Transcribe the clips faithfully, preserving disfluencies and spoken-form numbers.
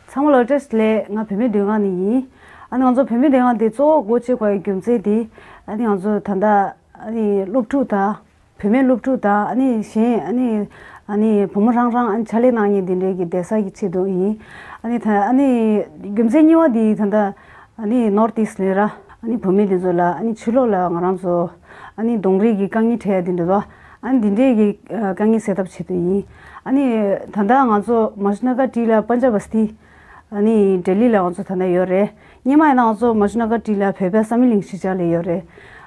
ཚང་མ་ལ་བཀྲ་ཤིས་བདེ་ལེགས། ང་བུད་མེད་སྡོད་ཁང་ནས་ཡིན། ཨ་ནི་ང་ཚོ་བུད་མེད་སྡོད་ཁང་དེ་གཙོ་བོ་སྒོ་ཕྱེ་དགོས་པའི་རྒྱུ་མཚན་དེ། ཨ་ནི་ང་ཚོ་ད་ལྟ་ཨ་ནི་སློབ་ཕྲུག་དང་། བུད་མེད་སློབ་ཕྲུག་དང་། ཨ་ནི་གཞན་ཨ་ནི་ཨ་ནི་བུ་མོ་རང་རང་ཨ་ནི་ཕྱག་ལས་གནང་མཁན་དེ་འདྲའི་གི་བསྡད་ས་གི་ཆེད་དུ་ཡིན། ཨ་ནི་ད་ཨ་ནི་རྒྱུ་མཚན་གཉིས་པ་དེ་ད་ལྟ་ཨ་ནི་North East ལ་ར་ཨ་ནི་བུད་མེད་དེ་ཚོ་ལ་ཨ་ནི་ཕྱི་ལོགས་ལ་ང་རང་ཚོ་ཨ་ནི་གདོང་རིས་ཀྱི་དཀའ་ངལ་འཕྲད་ཡ་དེ་འདྲ་བ། ཨ་ནི་དེ་འདྲའི་གི་དཀའ་ངལ་སེལ་ཐབས་ཆེད་དུ་ཡིན། ཨ་ནི་ད་ལྟ་ང་ཚོ་Majnu Ka Tilla Punjab Basti ཨ་ནི་ལྡི་ལི་ལ་ང་ཚོ་ད་ལྟ་ཡོད་རེད། སྔོན་མ་ཡིན་ན་ང་ཚོ་Majnu Ka Tilla བོད་པའི་བསམ་ཡས་གླིང་གཞིས་ཆགས་ལ་ཡོད་རེད།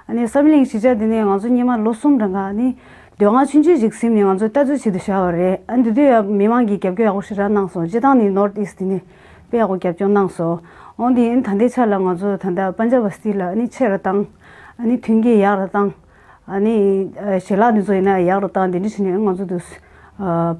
ཨ་ནི་བསམ་ཡས་གླིང་གཞིས་ཆགས་དེ་ནས་ང་ཚོ་སྔོན་མ་ལོ་གསུམ་རིང་ག་ཨ་ནི་སྡོད་ཁང་ཆུང་ཆུང་ཞིག་ཟིན་ནས་ང་ཚོ་ལྟ་ཚུལ་བྱེད་དུ་བཞག་པ་རེད། ཨ་ནི་དེ་དུས་ཡང་མི་མང་གིས་རྒྱབ་སྐྱོར་ཡག་པོ་ཞེ་དྲག་གནང་སོང་། སྤྱིར་བཏང་ནི་North East དེ་ནས་དཔེ་ཡག་པོ་རྒྱབ་སྐྱོར་གནང་སོང་། འོན་ཏེ་ཨ་ནི་ད་ལྟའི་ཆ་ལ་ང་ཚོ་ད་ལྟ་Punjab Basti ལ་ཨ་ནི་ཆེ་རུ་བཏང་། ཨ་ནི་མཐུན་རྐྱེན་ཡག་རུ་བཏང་། ཨ་ནི་ཞལ་ལག་འདི་ཚོ་ཡིན་ན་ཡག་རུ་བཏང་། དེ་འདྲ་བྱས་ནས་ང་ཚོ་འདུག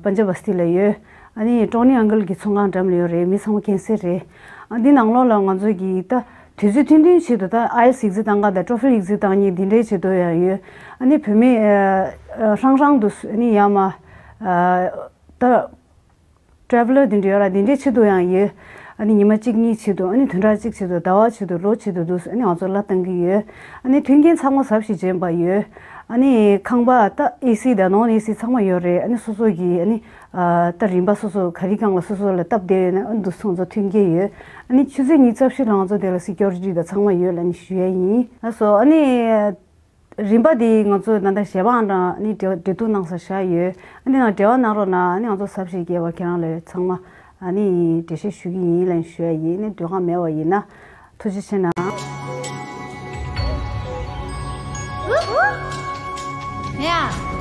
Punjab Basti ལ་ཡོད། ཨ་ནི་ཀྲོ་ནི་ཨང་ཀལ་གྱི་ཚོང་ཁང་འགྲམ་ལ་ཡོད་རེད། མི་ཚང་མ་མཁྱེན་གསལ་རེད། ཨ་འདི་ནང་ལོགས་ལ་ང་ཚོ་གི་ད་དུས་ཚོད་ཐུང་ཐུང་ཆེད་དུ་ད་ཨའི་ཨེལ་ཊི་ཨེས་ཡིག་ཚད་བཏང་ག་དང་ཊོ་ཕིལ་ཡིག་ཚད་བཏང་མཁན་འདི་འདྲའི་ཆེད་དུ་ཡང་ཡོད། ཨ་ནི་བུད་མེད་ཨ་ཧྲང་ཧྲང་འདུག་ཨ་ནི་ཡ་མ་ཨ་ད་ཊེ་རེ་ཝལ་ལར་དེ་འདྲ་ཡོད་ར། དེ་འདྲའི་ཆེད་དུ་ཡང་ཡོད། ཨ་ནི་ཉི་མ་གཅིག་གཉིས་ཆེད་དུ། ཨ་ནི་བདུན་ཕྲག་གཅིག་ཆེད་དུ། ཟླ་བ་ཆེད་དུ། ལོ་ཆེད་དུ་འདུག་ཨ་ནི་ང་ཚོ་གླ་གཏང་གི་ཡོད། ཨ་ནི་མཐུན་རྐྱེན་ཚང་མ་ཟབ་ཞིང་ལྗིད་པ་ཡོད། ཨ་ནི་ཁང་པ་ད་ཨེ་སི་དང་ནོན་ཨེ་སི་ཚང་མ་ཡོད་རེད། ཨ་ནི་སོ་སོ་གི་ཨ་ནི་ཨ་ད་རིན་པ་སོ་སོ་ག་རེ་སྒང་ལ་སོ་སོ་ལ་སྟབས་བདེ་ཡོད་ན་ཨ་ནི་འདུག་ང་ཚོ་མཐུན་རྐྱེན་ཡོད། ཨ་ནི་ཆུ་ཚོད་ཉི་ཤུ་རྩ་བཞི་ལ་ང་ཚོ་དེ་ལ་སི་ཀིའུ་རི་ཊི་དང་ཚང་མ་ཡོད་ལབ་ནི་ཞུ་ཡ་ཡིན། ལགས་སོ། ཨ་ནི། རིན་པ་དེ་ང་ཚོས་ད་ལྟ་ཞལ་པར་ནང་ནི་འབྲེལ་འབྲེལ་གཏུག་གནང་ས་བཞག་ཡོད། ཨ་ནི་ནང་འབྲེལ་བ་གནང་རོགས་གནང་། ཨ་ནི་ང་ཚོ་ཟབ་ཞིང་རྒྱས་པ་ཁྱེད་རང་ལ་ཚང་མ་ཨ་ནི་འགྲེལ་བཤད་ཞུ་གི་ཡིན་ལབ་ཞུ་ཡ་ཡིན། ཨ་ནི་འགྲོ་ཁ་མེད་པ་ཡིན་ན་ཐུགས་རྗེ་ཆེ་གནང་། ཡ།